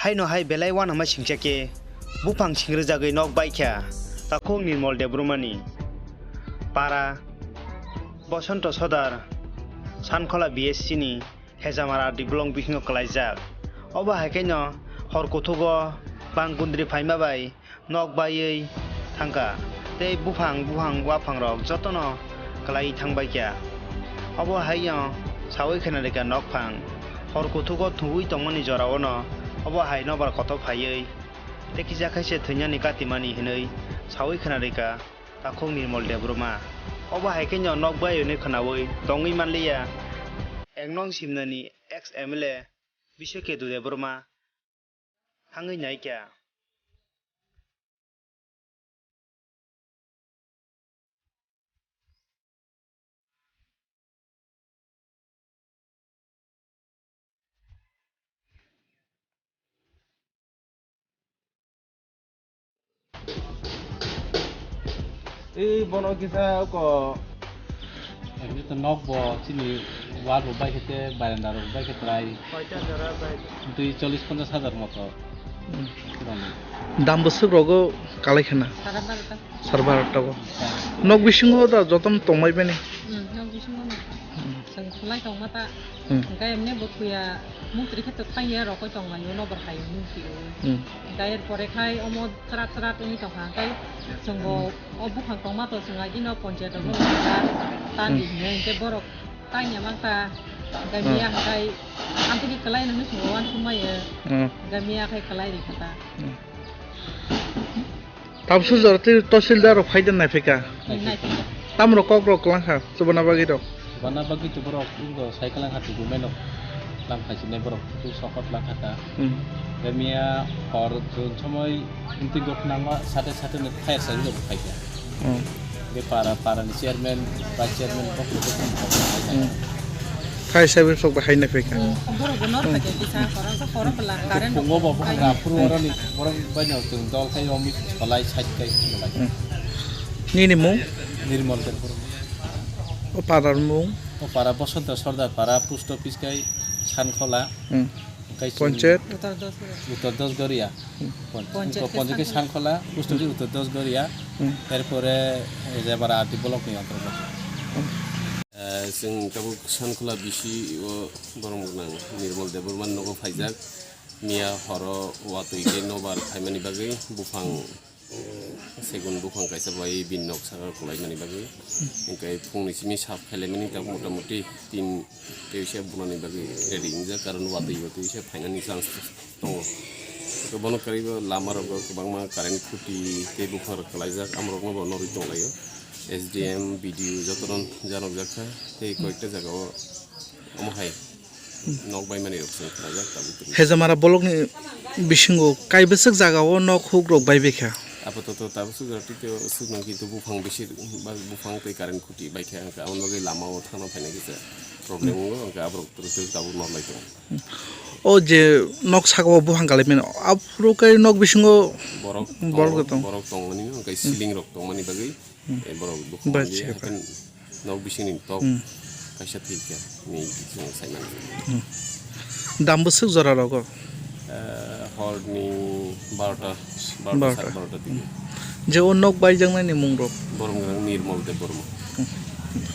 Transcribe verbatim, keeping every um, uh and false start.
Haino hai belai uanama singcha khe buphang singrijagwi nok baikha takhuk Nirmol Debbarmani para Bosonto Sodar Sankhola B S C ni Hejamara R D block bisingo kwlaijak. Obo hai khe no hor kuthugo bang gundri phaima bai nok baiwi thangkha tei buphang buphang uaphangrok jotono kwlaiwi thangbaikha. Obo haino sawi khwnarikha nokphang hor kuthugo thuwi tongmani jorao no obo hai nobar kotor phaiwi tei kisa khaise thwinani katimani hinwi sawi khwnarikha takhuk Nirmol Debbarma. Obo hai khe no nok bai hwnwi khwnawi tongwi manliya. Ek nong Simnani ex M L A Biswa Ketu Debbarma thangwi naikha. Ei bono kisa ko. Ekni to nok bo chini wall rok bai khe te baranda rok bai khe trai. Koita jora bai? Twi chollish ponchash hajar moto. Hmm. Dam bwswk rogo kalai khana? Sara barota. Sar barota go. Nok bisingo da jotom tongmai bini. Hmm, nok bisingo no. Hmm. Chwng khulai tongma ta. Hmm. Hwnkhe emne bo thuya muktrwi khe to thangya rokoi tonglaio nobar hai mukti o. Hmm. Hwnkhe er pore khai omo chwrat chwrat wngwi tongkha hwnkhe chwngbo o buphang tongma to chwng agino ponchayat rogo tandi hinwi hwnkhe borok tangya mangkha hwnkhe miya hwnkhe amtwkhe kwlai nangni chwngbo uansukmaya hwnkhe miya khai kwlai rikha ta. Hmm. Tabuk sujaro tei tahsildar rok phai de naiphika. Naiphika. Tamrok kok rok kwlangkha chubana bagwi rok. Chubana bagwi to borok wngbo sai kwlangkha to government rok lang phaisinai borok to sokot langkha ta. Hmm. Tei miya hor jun somoi intwi gotnangma sate sate no fire service rok phaikha. Hmm. Tei para para ni chairman, vice chairman bokto bokto phai. Hmm. Fire service rok bahai naiphika. Borok bo nor khaja kisa korang sa korang bela current. Phungo bo phungo phuru oroni borok bai no chwng dol khai omi solai side kai solai. Hmm. Nini mung? Nirmol Debbarma. O parar mung? O para Bosonto Sordar para post office kai Sankhola. Hmm. Kai chwng Ponchayat? Uttar Dosgoria. Hmm. Pon-, Ponchayat Ponchayat kai Sankhola. Sankhola, post office Uttar Dosgoria. Hmm. Erpore Hejamara R D block ni antargoto. Hmm. Eh, chwng tabuk Sankhola B C o borok gwnang Nirmol Debbarma nogo phaijak. Miya horo watwi tei nobar phaimani bagwi buphang, eh, segun buphang kaisa bai bini nok saka kwlaimani bagwi. Hwnkhe phungni simi sap khailaimani tabuk motamuti tin teisa bunani bagwi ready wngjak, karon watwi watwi se phainani chance tongo. Hwnkhe bono kwrwibo lama rogo kwbangma current khuti tei buphang rok kwlaijak, amorokno bo norwi tonglaio. S D M, B D O jotono janokjak kha tei koyekta jagao omo hai nok baimani rok se khlajak tabuk tini. Hejamara block ni bisingo kaibwswk jagao nok huk rok baibaikha. Apato to tabuk sujak tito sujak nang kintu buphang bisi ba buphang tei current khuti baikha, hwnkhe aboni bagwi lama o thangna phaina kisa problem wngo, hwnkhe aborok rwtwi tabuk norlai tongo. O je nok saka o buphang kalaimani, aphuru kai nok bisingo borok borok tongo, tong. Borok tongmani, hwnkhe ceiling rok tongmani bagwi, hmm, eh, borok buphang bai mali chikha. Haikhe nok bisingni tok, hmm, kaisa thwikha hinwi chwng saimano. Hmm. Dam bwswk jora rogo? Eh, horni barota, barota, barota, sare barota digi. Hmm. Je o nok baijaknai ni mung rok? Borok wngkha Nirmol Debbarma. Hmm.